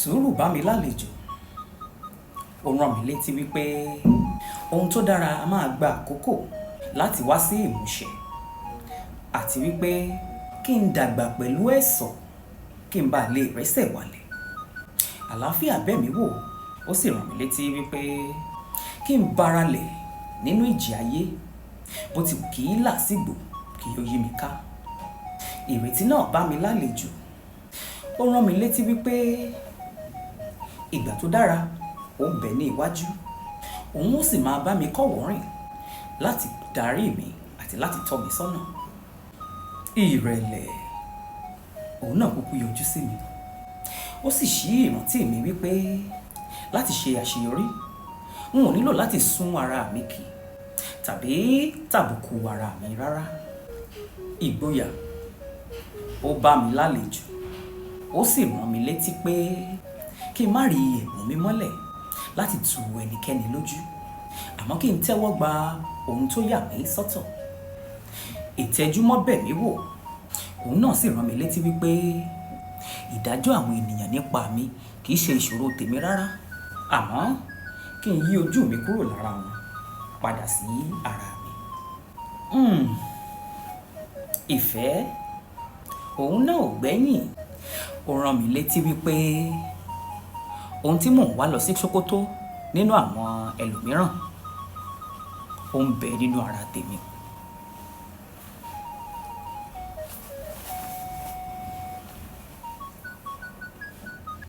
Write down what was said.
Sùúrù bá mi lálejò. Ó rán mi létí wípé ohun tó dára a máa gba àkókò láti wá sí ìmúṣẹ, àti wípé kí n dàgbà pẹ̀lú ẹ̀sọ̀ kí n bá lè rẹ́sẹ̀ wálẹ̀. Àlàáfíà bẹ̀ mí wò, ó sì rán mi létí wípé kí n baralẹ̀ nínú ìjì ayé, bó ti wù kí làásìgbò kí ó yí mi ká. Ìrètí náà bá mi lálejò. Ó rán mi létí wípé ìgbà tó dára ó ń bẹ ní iwájú, òun ó sì máa bá mi kọ́wọ̀ọ́rìn láti darí mi àti láti tọ́ mi sọ́nà. Ìrẹ̀lẹ̀, òun náà kúkú yọjú sí mi. Ó sì ṣí ìrántí mi wípé láti ṣe àṣeyọrí, n ò nílò láti sún ara mi kì tàbí tàbùkù ara mi rárá. Ìgboyà, ó bá mi lálejò. Ó sì rán mi létí pé kí n má rí ẹ̀bùn mi mọ́lẹ̀ láti tu ẹnikẹ́ni lójú, àmọ́ kí n tẹ́wọ́ gba ohun tó yà mí sọ́tọ̀. Ìtẹjúmọ́ bẹ̀ mí wò, òun náà sì rán mi létí wípé ìdájọ́ àwọn ènìyàn nípa mi kì í ṣe ìṣòro tèmi rárá, àmọ́ kí n yí ojú mi kúrò lára wọn padà sí ara mi. Ìfẹ́, òun náà ò gbẹ́yìn. Ó rán mi létí wípé ohun tí mò ń wá lọ sí ṣókótó nínú àwọn ẹlòmíràn ó ń bẹ nínú ara tèmi